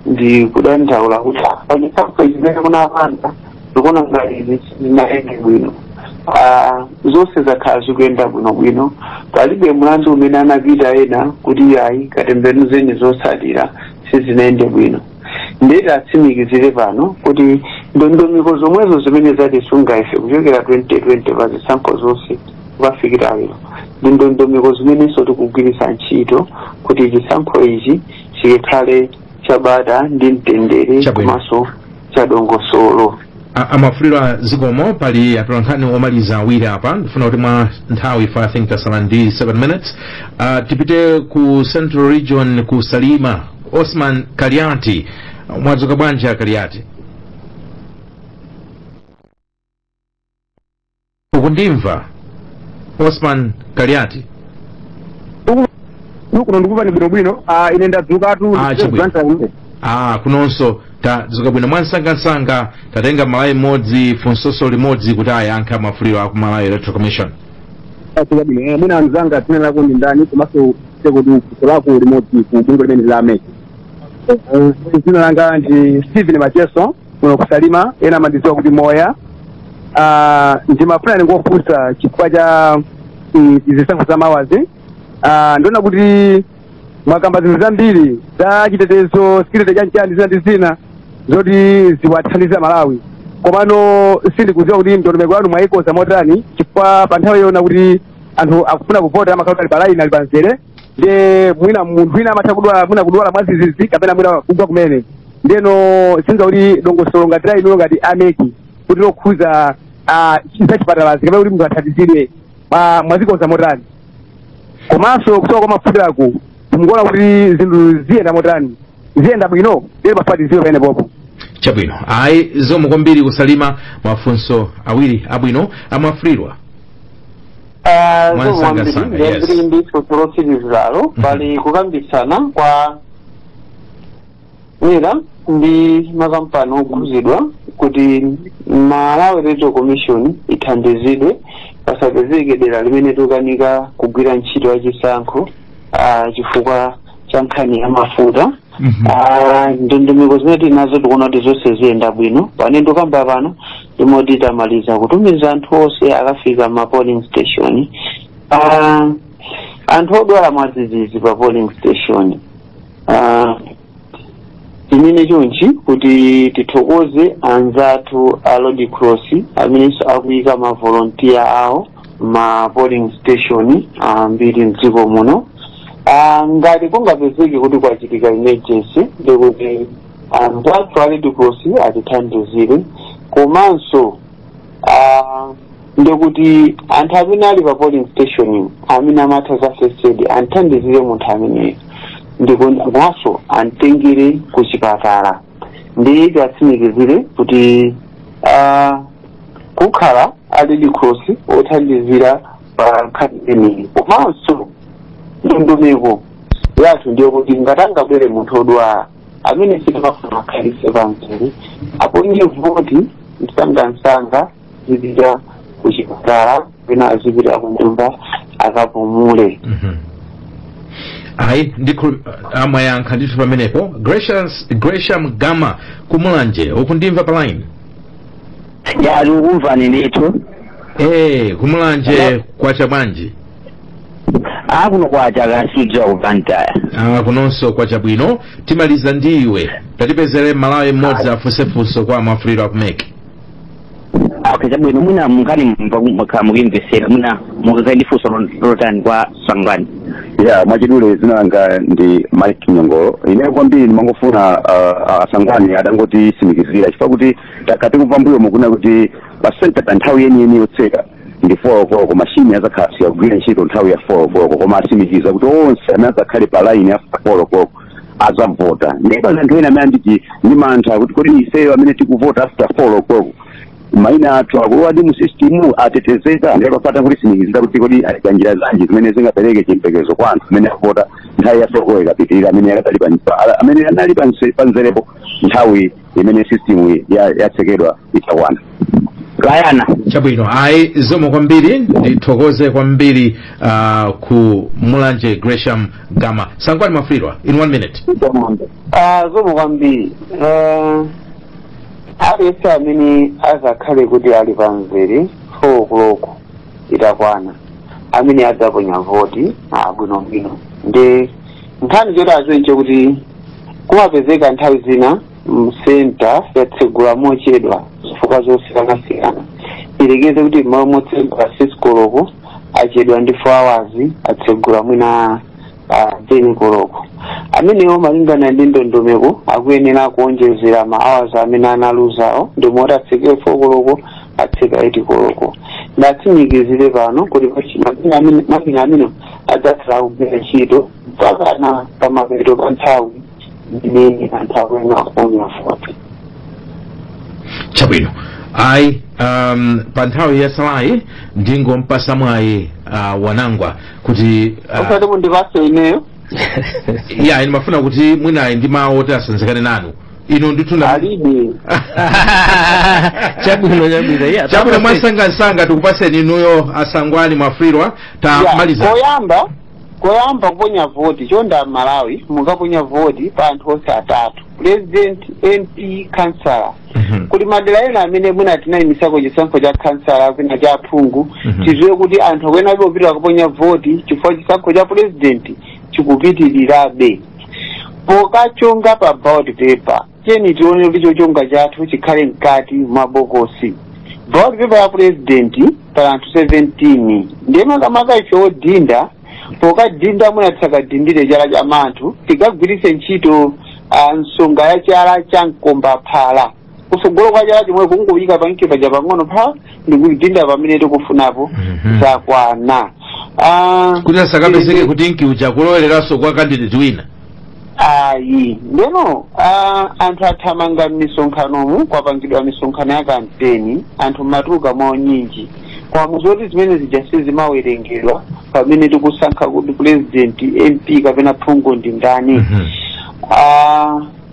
ndi kudandaula kuti pa chisankho chimene munapanga ndikuona ngati zinayende bwino. Zonse zakhala zikuyenda bwinobwino. Palibe mlandu umene anapita ena kuti ayi, katembenuzeni, zotsatira sizinayende bwino. Ndeti atsimikizire pano kuti ndondomeko zomwezo zimene zatisunga ife kuchokera 2020 pa zisankho zonse kukafikira lero ndi ndondomeko zimenenso tikugwiritsa ntchito kuti chisankho ichi chikhale chabata ndi mtendere komanso chadongosolo. Amafulirwa, zikomo. Pali atolankhani omaliza awiri apa. Ndifuna kuti mwa nthawi ife, I think tasala ndi 7 minutes, tipite ku Central Region, ku Salima. Osman Kaliati, mwadzuka bwanji a Kaliati? Ukundimva, Osman Kaliati? Kuno ndikupani bwinobwino. Ine ndadzukatu. Chabwino. Kunonso tadzuka bwino. Mwansangansanga, tatenga Malawi mmodzi, funsoso limodzi kuti ayankhe amafuliro aku Malawi Electoral Commission. Chabwino. Mwina anzanga, dzina lako ndi ndani, komanso Ufunseko ndi funso lako limodzi ku bungwe limene la MEC. Dzina langa ndi Stephen Macheso, kuno kuSalima, ena amandidziwa kuti Moya. Ndimafuna ndingofunsa chifukwa cha zisankho za mawazi. Ndiona kuti mwakamba zinthu zambiri za chitetezo, security, chanchani, zina ndi zina zoti ziwathandiza Malawi, komano sindikudziwa kuti ndondomeko yanu mwayikoza motani, chifukwa pa nthawi yona kuti anthu akufuna kuvota amakhala ali pa line, ali pamzere, ndiye mwina munthu wina amatha kudwala, mwina kudwala mwadzidzidzi kapena mwina kugwa kumene. Ndeno sinza kuti dongosolo ngati la inuyo ngati a MEC kuti lokhuza zachipatalazi kapena kuti munthu athandizidwe, mwazikoza motani? Komanso kusowa kwa mafutaku, mukuona kuti zinthu ziyenda motani? Ziyenda bwino? Ndiye pafatiziwe pamene popo. Chabwino, ayi, zikomo kwambiri kuSalima, mafunso awiri abwino. A Mwafulirwa. Mwansangasanga, yes. Ndiri ndi funso lotsirizalo. Pali kukambitsana kwa MERA ndi makampani okhuzidwa kuti Malawi Electoral Commission ithandizidwe pasapezeke dera limene tikukanika kugwira ntchito yachisankho chifukwa cha nkhani ya mafuta. Ndondomeko zimene tili nazo, tikuona kuti zonse ziyenda bwino. Pane ndikamba pano limoti tamaliza kutumiza anthu onse, akafika ma polling station. Anthu odwala mwadzidzidzi pa polling station, tinene chonchi kuti tithokoze anzathu a Red Cross amenenso akuyika ma volunteer awo ma polling station ambiri mdziko muno. Ngati kungapezeke kuti kwachitika emergency, ndikuti anzathu a Red Cross atithandizire. Komanso ndikuti anthu amene ali pa polling station amene amatha za first aid anthandizire munthu ameneyo, komanso amtengere ku chipatala. Ndi tiatsimikizire kuti kukhala a Red Cross othandizira pa nkhani imeneyi. Komanso ndondomeko yathu ndiyo kuti ngati angabwere munthu odwala amene sitimafuna akhalitse pamzere, aponye voti msangamsanga, zipita ku chipatala kapena azipita ku nyumba akapumule. Ayi, ndikhu amwayankha ndithu pamenepo. Gracious Gresham Gama kuMulanje, ukundimva pa line? Ya, ndikukumvani ndithu. KuMulanje kwacha bwanji? A, kuno kwacha kasudza kupantaya. Ah, kunonso kwacha bwino. Timaliza ndi iwe, tatipezere Malawi mmodzi afunsefunso kwa Mwafulirwa aku MEC. Okay, chabwino. Mwina mukani mukhala mukimvesera, mwina mukakhale ndi funso lotani kwa Sangwani? Ya, mwachidule, dzina langa ndi Mike Nyongolo. Ine kwambiri ndimangofuna Asangwani adangotisimikizira, chifukwa kuti takati kumva mbuyo mukuna kuti pa center pa nthawi yeniyeni yotseka ndi 4 o'clock, mashini azakhala siyakugwira ntchito nthawi ya 4 o'clock, koma asimikiza kuti onse amene azakhale pa line ya 4 o'clock azavota. Ndipo anthu ena amene anditi ndi mantha kuti kodi ifeyo amene tikuvota after 4 o'clock, maina athu akulowa ndi mu system, atetezeka? Ndipo pafata kutisimikizira kuti kodi ayika njira zanji zimene zingapereke chiyembekezo kwa anthu amene avota nthawi ya 4 ikapitirira, amene akadali amene anali panzerepo nthawi imene system yatsekedwa itakwana. Kayana. Chabwino, ayi, zikomo kwambiri. Ndithokoze kwambiri ku Mulanje, Gresham Gama. Sangwani Mwafulirwa, in one minute. Zikomo kwambiri. Aliyense amene azakhale kuti ali pamzere 4 o'clock itakwana, amene adzaponya voti bwinobwino. Ndi nkhani choti aziwenche kuti kumapezeka nthawi zina m'center yatsegula mochedwa zifukwa zosiyanasiyana. Ilekeze kuti malo motsegula 6 koloko achedwa ndi 4 hours, atsegula mwina 10 koloko. Amenewo malingana ndi ndondomeko akuyenera kuonjezera ma hours amene analuzawo, ndi moti atsekere 4 koloko, atseka 8 koloko. Ndatsimikizire pano kuti makina amene adzakhala kugwira ntchito mpakana pamapeto pa nthawi imene anthu akuyenera kuponya voti. Chabwino, ayi, pa nthawi ya salayi ndingompasa mwayi Wanangwa kuti Osati mundipase ineyo. Ya, ndimafuna kuti mwinayi ndi mawu oti asanzikane nanu inu ndithu Alibe. Chabwino, yeah. Chabwino, mwasangasanga tikupaseni inuyo, Asangwani Mwafulirwa, tamaliza. Koyamba Koyamba kuponya voti, chonde Malawi, mukaponya voti pa anthu onse atatu, president, MP, kansala. Kuti madera ena amene mwina tinayimisako chisankho cha kansala kwina cha aphungu, tiziwe kuti anthu akuyenabe kupita kuponya voti chifukwa chisankho cha president chikupitirirabe. Pokachonga pa ballot paper, tiyeni tione kuti chochonga chathu chikhale mkati mwa bokosi. Ballot paper ya president pa anthu 17, ndiye makamaka ife odinda, pokadinda mwina tisakadindire chala cha manthu, tikagwiritse ntchito nsonga ya chala cha mkomba phala kusogolo kwa chala chomwe, kungoyika pa inki paja pang'ono phala ndikudinda pamene tikufunapo, zakwana. Kuti asakapezeke kuti inki uja kulowereranso kwa candidate wina. Ayi, ndeno anthu athamanga m'misonkhanomu, kwapangidwa misonkhano ya kampeni, anthu mmatuluka mwawo nyinji, koma zoti zimene zija sizimawerengedwa pamene tikusankha kuti president, MP kapena phungu ndi ndani.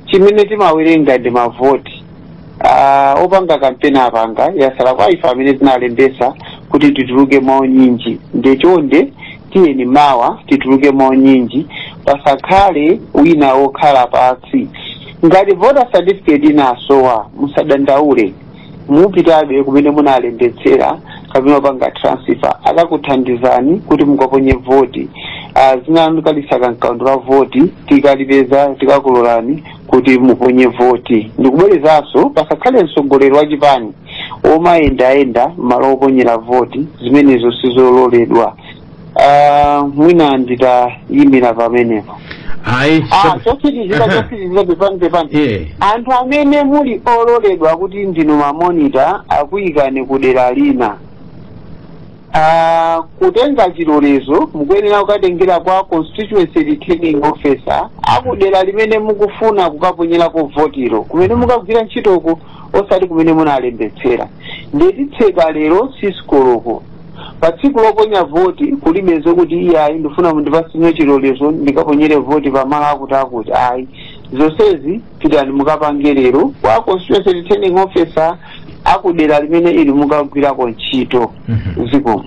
Chimene timawerenga ndi mavoti. Opanga kampeni apanga, yasala kwa ife amene tinalembesa kuti tituluke mwawo nyinji. Ndechonde tiyeni mawa tituluke mwawo nyinji, pasakhale wina okhala pansi. Ngati voter certificate inasowa, musadandaule, mupitabe kumene munalembetsera kapena kupanga transfer, akakuthandizani kuti mukaponye voti. Zina kalisaka mkaundula la voti, tikalipeza tikakulolani kuti muponye voti. Ndikubwerezanso, pasakhale mtsogoleri wa chipani omayendayenda malo oponyera voti, zimenezo sizololedwa. Mwina nditayimira pamenepo. Ayi. Chotsirizira, chotsirizira, pepani, pepani. Anthu amene muli ololedwa kuti ndinu ma monitor, akuyikani ku dera lina, kutenga chilolezo mukuyenera kukatengera kwa constituency returning officer akudera limene mukufuna kukaponyerako votiro, kumene mukagwira ntchitoko, osati kumene munalembetsera. Ndetitseka lero 6 koloko pa tsiku loponya voti. Kulibe zokuti iyayi, ndifuna mundipasine chilolezo ndikaponyere voti pamalo akuti akuti, ayi. Zonsezi pitani mukapange lero kwa constituency returning officer akudera limene ili mukagwirako ntchito. Zikomo.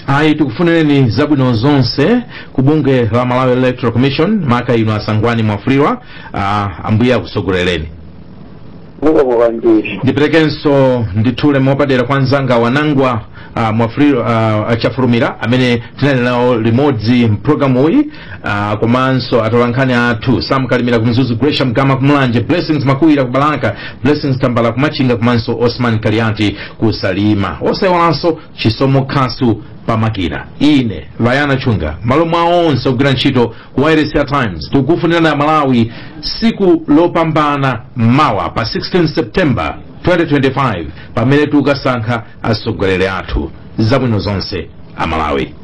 Ayi, tikufunireni zabwino zonse ku bungwe la Malawi Electoral Commission, maka inu Asangwani Mwafulirwa. Ambuye akusogolereni. Zikomo kwambiri. Ndiperekenso ndithule mwapadera kwa mzanga Wanangwa Mwafulirwa, Chafulumira, amene tinali nawo limodzi mpulogalamu iyi, komanso atolankhani athu Sam Kalimira ku Mzuzu, Gresham Gama ku Mulanje, Blessings Makuwira ku Balaka, Blessings Tambala ku Machinga, komanso Osman Kaliati ku Salima, osayiwalanso Chisomo Khasu pamakina. Ine Vayana Chunga, malo mwa onse ogwira ntchito ku Wireless ya Times, tikukufunirani Malawi siku lopambana mawa pa 16 September 2025, pamene tikukasankha atsogoleri athu. Zabwino zonse Amalawi.